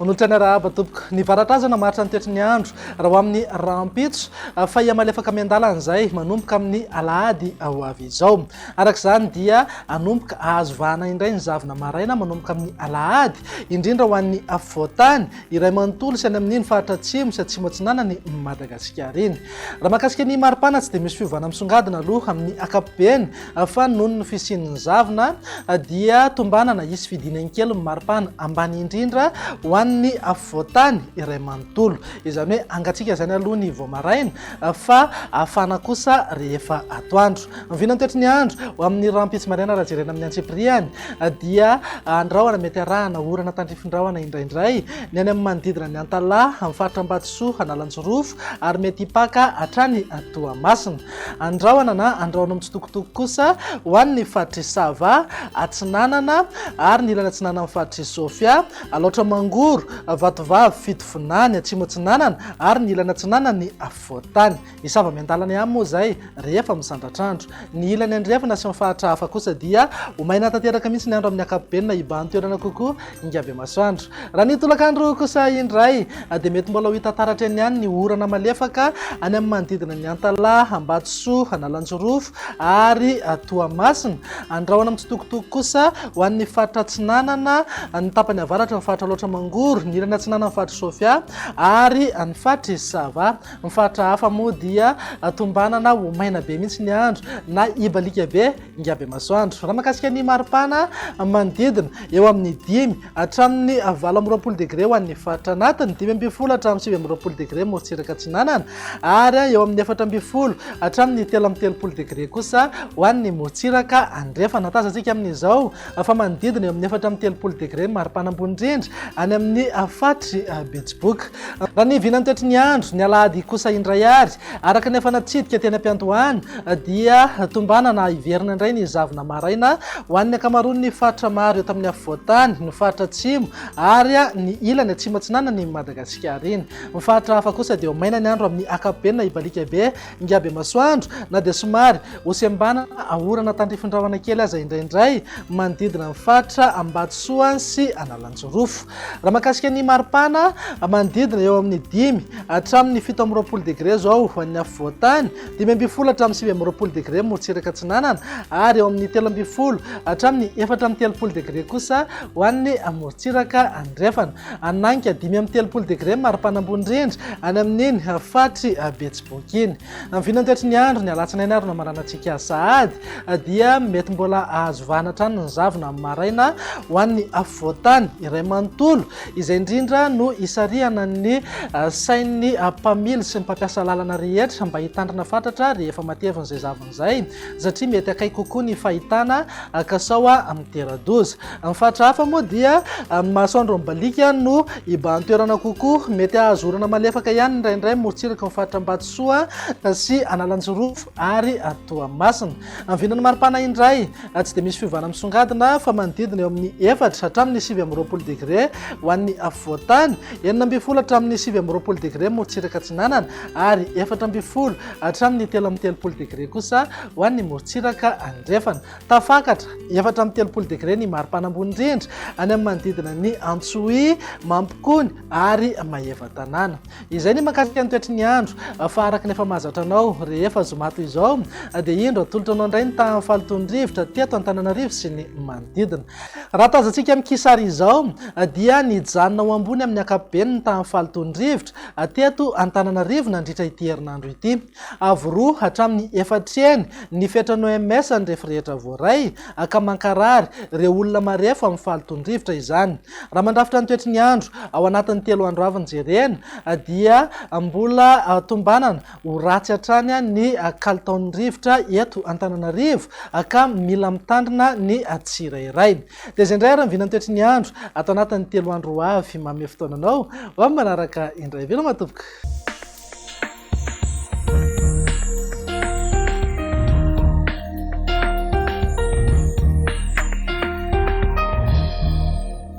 Manolotra ny arahaba tompoko. Ny varatra aza namaritra ny toetry ny andro raha ho amin'ny rahampitso fa hihamalefaka miandalana izay manomboka amin'ny alahady ho avy izao. Araka izany dia hanomboka hahazo vahana indray ny zavona maraina manomboka amin'ny alahady, indrindra ho an'ny afovoan-tany iray manontolo sy any amin'iny faritra atsimo sy atsimo atsinanan'i Madagasikara iny. Raha mahakasika ny maripana tsy dia misy fiovana misongadina aloha amin'ny ankapobeny fa noho ny fisian'ny zavona dia tombanana hisy fidinany kely ny maripana ambany indrindra ho an'ny afovoan-tany iray manontolo. Izany hoe hangatsiaka izany aloha ny vao maraina fa hafana kosa rehefa atoandro. Ny vinantoetry ny andro ho amin'ny rahampitso maraina raha jerena amin'ny antsipiriany dia andrahona mety arahana orana tandrifin-drahona indraindray ny any amin'ny manodidina ny Antalaha, amin'ny faritra Ambatosoa, Analanjirofo ary mety hipaka hatrany Toamasina. Andrahona na andrahona mitsitokotoko kosa ho an'ny faritr'i Sava, Atsinanana ary ny ilany atsinanan'ny faritr'i Sofia, Alaotra Mangoro, Vatovavy, Fitovinany, Atsimo Atsinanana ary ny ilany atsinanan'ny afovoan-tany. Hisava miandalana ihany moa izay rehefa misandratr'andro. Ny ilany andrefana sy ny faritra hafa kosa dia ho maina tanteraka mihitsy ny andro amin'ny ankapobeny na hibahan-toerana kokoa ingabe masoandro. Raha ny tolakandro kosa indray dia mety mbola ho hita taratra eny ihany ny orana malefaka any amin'ny manodidina ny Antalaha, Ambatosoa, Analanjirofo ary Toamasina. Andrahona mitsitokotoko kosa ho an'ny faritra atsinanana, ny tapany avaratra ny faritra Alaotra Mangoro, ny ilany atsinanan'ny faritr'i Sofia ary ny faritr'i Sava. Ny faritra hafa moa dia tombanana ho maina be mihitsy ny andro na hibaliaka be ingabe masoandro. Raha mahakasika ny maripana, manodidina eo amin'ny 5 hatramin'ny 28 degre ho an'ny faritra anatiny, 15 hatramin'ny 29 degre morontsiraka atsinanana ary eo amin'ny 14 hatramin'ny 33 degre kosa ho an'ny morontsiraka andrefana. Tazantsika amin'izao fa manodidina eo amin'ny 34 degre ny maripana ambony indrindra any amin'ny faritr'i Betsiboka. Raha ny vinan'ny toetry ny andro, ny alahady kosa indray ary, araka ny efa natsidika teny am-piandohana, dia tombanana hiverina indray ny zavona maraina ho an'ny ankamaroan'ny faritra maro eto amin'ny afovoan-tany, ny faritra atsimo ary ny ilany atsimo atsinanan'i Madagasikara iny. Ny faritra hafa kosa dia ho maina ny andro amin'ny ankapobeny na hibaliaka be Ingahy Bemasoandro, na dia somary hosembanana orana tandrifin-drahona kely aza indraindray manodidina ny faritra Ambatosoa sy Analanjirofo. Raha mahakasika ny maripana, manodidina eo amin'ny 5 hatramin'ny 27 degre izao ho an'ny afovoan-tany, 15 hatramin'ny 29 degre morontsiraka atsinanana ary eo amin'ny 13 hatramin'ny 34 degre kosa ho an'ny morontsiraka andrefana. Hanainga 35 degre ny maripana ambony indrindra any amin'iny faritr'i Betsiboka iny. Amin'ny vinantoetry ny andro, ny alatsinainy ary no hamaranantsika sahady, dia mety mbola hahazo vahana hatrany ny zavona amin'ny maraina ho an'ny afovoan-tany iray manontolo, izay indrindra no hisarihana ny sain'ny mpamily sy ny mpampiasa lalana rehetra mba hitandrina fatratra rehefa matevina izay zavona izay satria mety akaiky kokoa ny fahitana ka sao mitera-doza. Ny faritra hafa moa dia ny masoandro mibaliaka no hibahan-toerana kokoa. Mety hahazo orana malefaka ihany indraindray morontsiraky ny faritra Ambatosoa sy Analanjirofo ary Toamasina. Ny vinan'ny maripana indray tsy dia misy fiovana misongadina fa manodidina eo amin'ny 4 hatramin'ny 29 degre ho an'ny afovoan-tany, 16 hatramin'ny 29 degre morontsiraka atsinanana ary 14 hatramin'ny 33 degre kosa ho an'ny morontsiraka andrefana. Tafakatra 34 degre ny maripana ambony indrindra any amin'ny manodidina ny Antsohihy, Mampikony ary Maevatanàna. Izay ny mahakasika ny toetry ny andro fa araka ny efa mahazatra anao rehefa zoma toy izao dia indro atolotra anao indray ny tahan'ny fahalotoan'ny rivotra teto Antananarivo sy ny manodidina. Raha tazantsika amin'ny kisary izao dia nijanona ho ambony amin'ny ankapobeny ny tahan'ny fahalotoan'ny rivotra teto Antananarivo nandritra ity herinandro ity. Avo roa hatramin'ny efatra heny ny fetran'ny OMS ny refy rehetra voaray ka mankarary ireo olona marefo amin'ny fahalotoan-drivotra izany. Raha mandrafitra ny toetry ny andro ao anatin'ny telo andro avy ny jerena dia mbola tombanana ho ratsy hatrany ny kalitaon'ny rivotra eto Antananarivo ka mila mitandrina ny tsirairay. Dia izay indray ary ny vinan'ny toetry ny andro ato anatin'ny telo andro ho avy. Manome fotoana anao ho amin'ny manaraka indray. Veloma tompoko.